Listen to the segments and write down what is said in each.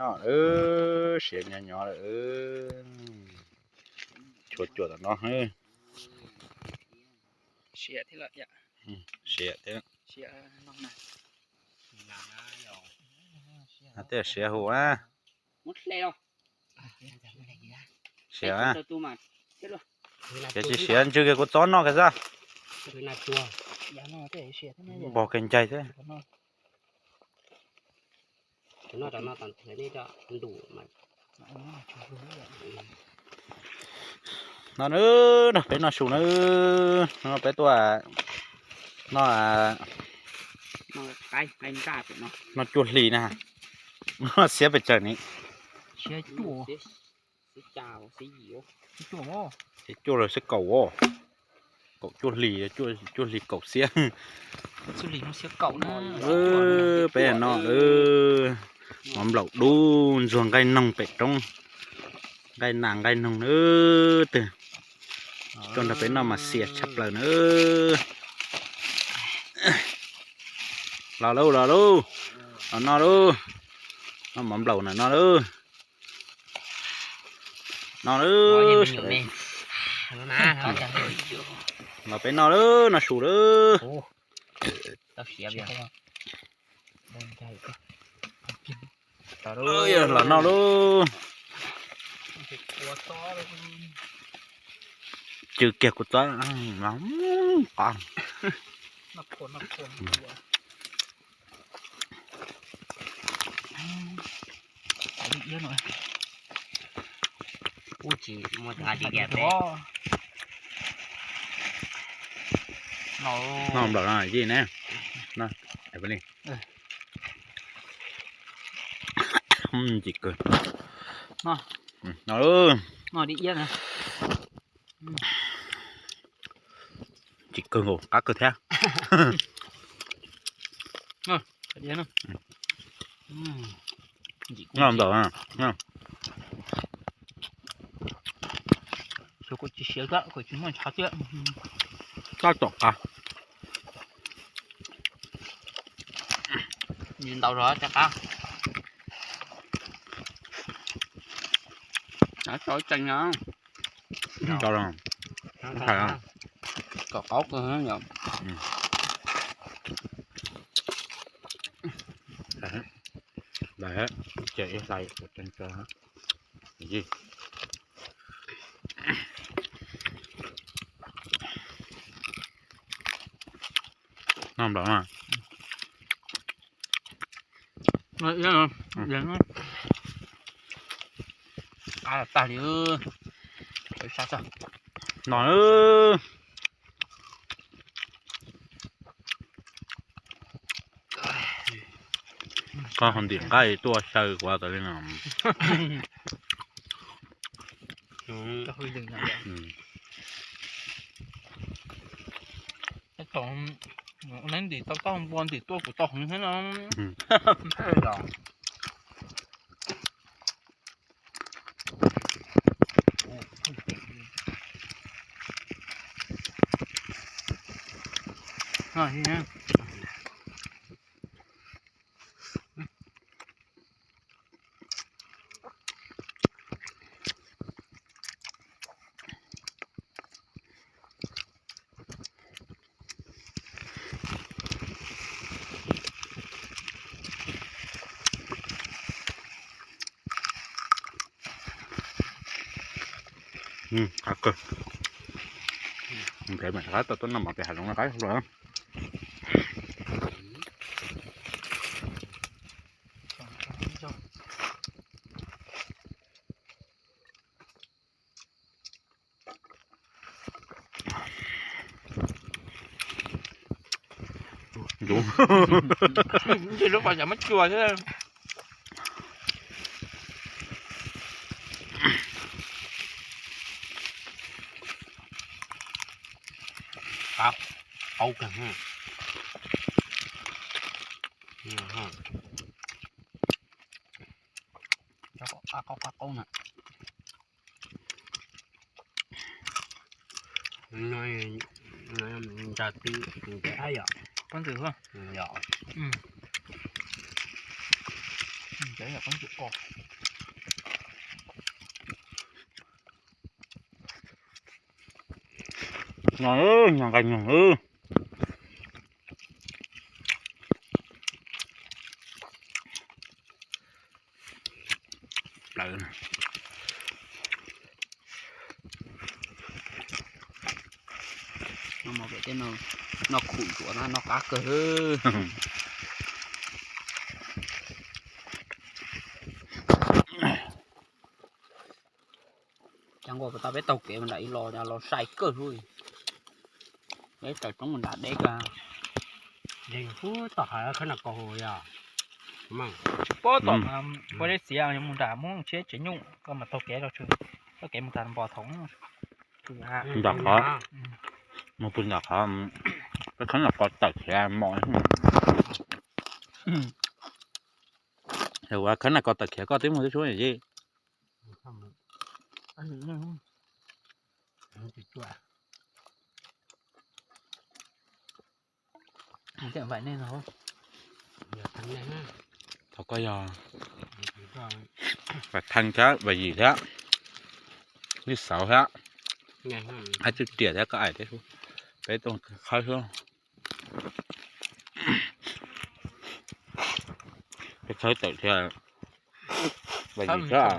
No, siav nyob nyob lawm. Tshuav cuam tom no. Siav thiab. Tej siav hu na. Siav. Siav tsis siav ntsw kiag kuv txob noj kiag xwb. Npog kiag ncai thiab. No na, peb noj su na, no peb tuaj, no, noj cuaj hlis na, noj xiab pes tsawg ni. Xiab cuaj los xiab kaum os, kaum cuaj hlis, cuaj hlis kaum xiab. Peb no, mov nplaum dub ntxuag nqaij noog pem roob, nqaij nas nqaij noog na twg, tuaj nrog peb noj mas xiam tshaj plaws na. Los lauj, los lauj, los noj lauj, noj mov nplaum na no lauj. No lauj, los peb noj lauj, noj su lauj. Los noj lauj. Tsw kiag kuv txob qos. Noj nplaum no yij ne. Ntxim kawg. Ntxim kawg nkaus, qab kawg thiab. Noj nplaum. Kuv tsis siav thiab, kuv tsis muaj ntshav thiab. Kab tom qab. Ntau zog cov qab. Tso tsees no. Kom qaub kawg yom. Ces ib hlais tsees tso. Noj nplaum. Tag li. No. Koj ho ntim nqaij tuaj xyaw kuv tas li no. Neb ntim tau tau npua ntim tuaj kuv tau heev thiab no. Qab kawg. Nqe mas qab tau tuaj noj mov pem hav zoov no qab lawm. Ntxim lub qos cas muab cua thiab. Qab qaub kawg. Qab qaub qab qaub na. Nrog twb yom. Pob ntxwm yom. Nyob nqa nyoog. Plaws. No mov pem tej no, noj khum ntsuav na, noj qab kawg. Cas nkaus tau peb taug kev mus nram ib los, los sai kawg li. Peb tawm roob mus nram deb kawg. Tsis paub tom puab deb txiav mus nram Hmoob Tshiab tsev nyuj, koj mas taug kev, taug kev mus tas Npo Thoob. Nram qhov, mus pug nram qhov, peb khawb nram qhov tawm khiav mos. Ua khawb nram qhov tawm khiav koj twb mus tib suab yej. Thov koj yog Vam Theej thiab Vam Yim thiab Lij Xauv thiab Hab Tswb Riam thiab koj aim thiab, peb tuaj khawb xwb. Peb khawb tawm thiab Vam Yim thiab.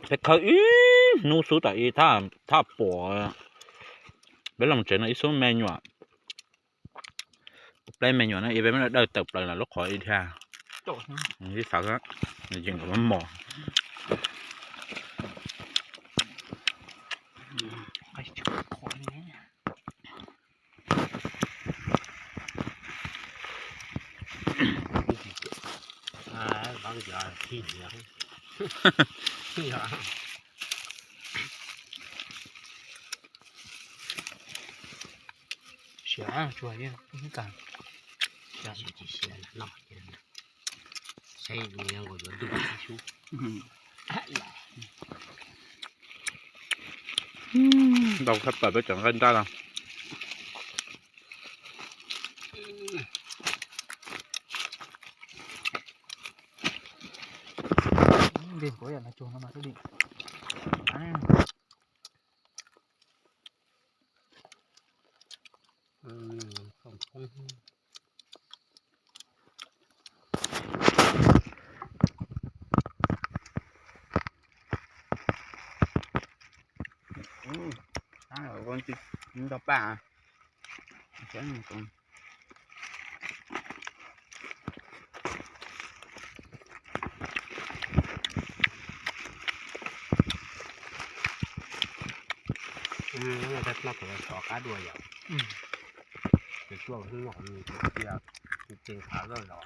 Peb khawb ib hnub xub tom ib thaj puam. Peb los tsev no ib xub me nyuam, pleb me nyuam no ib peb me dawj tawm plaws lawm lub qhov ib dhia. Lij Xauv, yeej nkawd mos. Siav tsuag yeej ib kas. Saib nkaus yuav ntuj xub. Ntau khab pam peb cov nqaij nraj no. Nqis kuv yam no tsuag no mas xwb li. Ntau paj. Noj kuv xov qab dua yom. Ces tuaj hnub no cia, cia qhav zoj zos.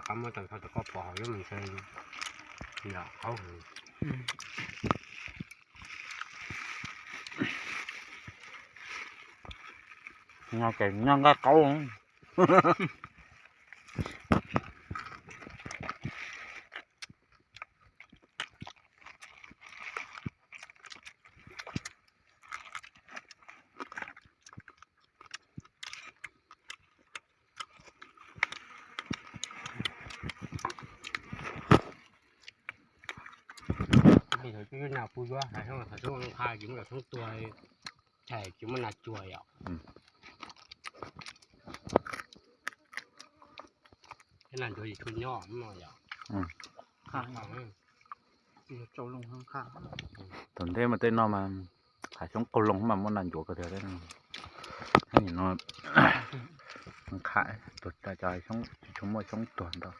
Qab muab tau tso rau koj pov hauv, yuav mus ntshe yom qaub. No ces noj nqaij qaub. Thaum xyoob nag pub yuav hais, thaum xyoob nqha ces muab cov xyoob tua, thaum tsis muaj nag cuag yom. Thaum ntej mas tej no mas hav xyoob qaug loo mas muaj nas ncuav kawg thiab. Nim no qham tuag, cov tsis tshua muaj xyoob tuag ntau.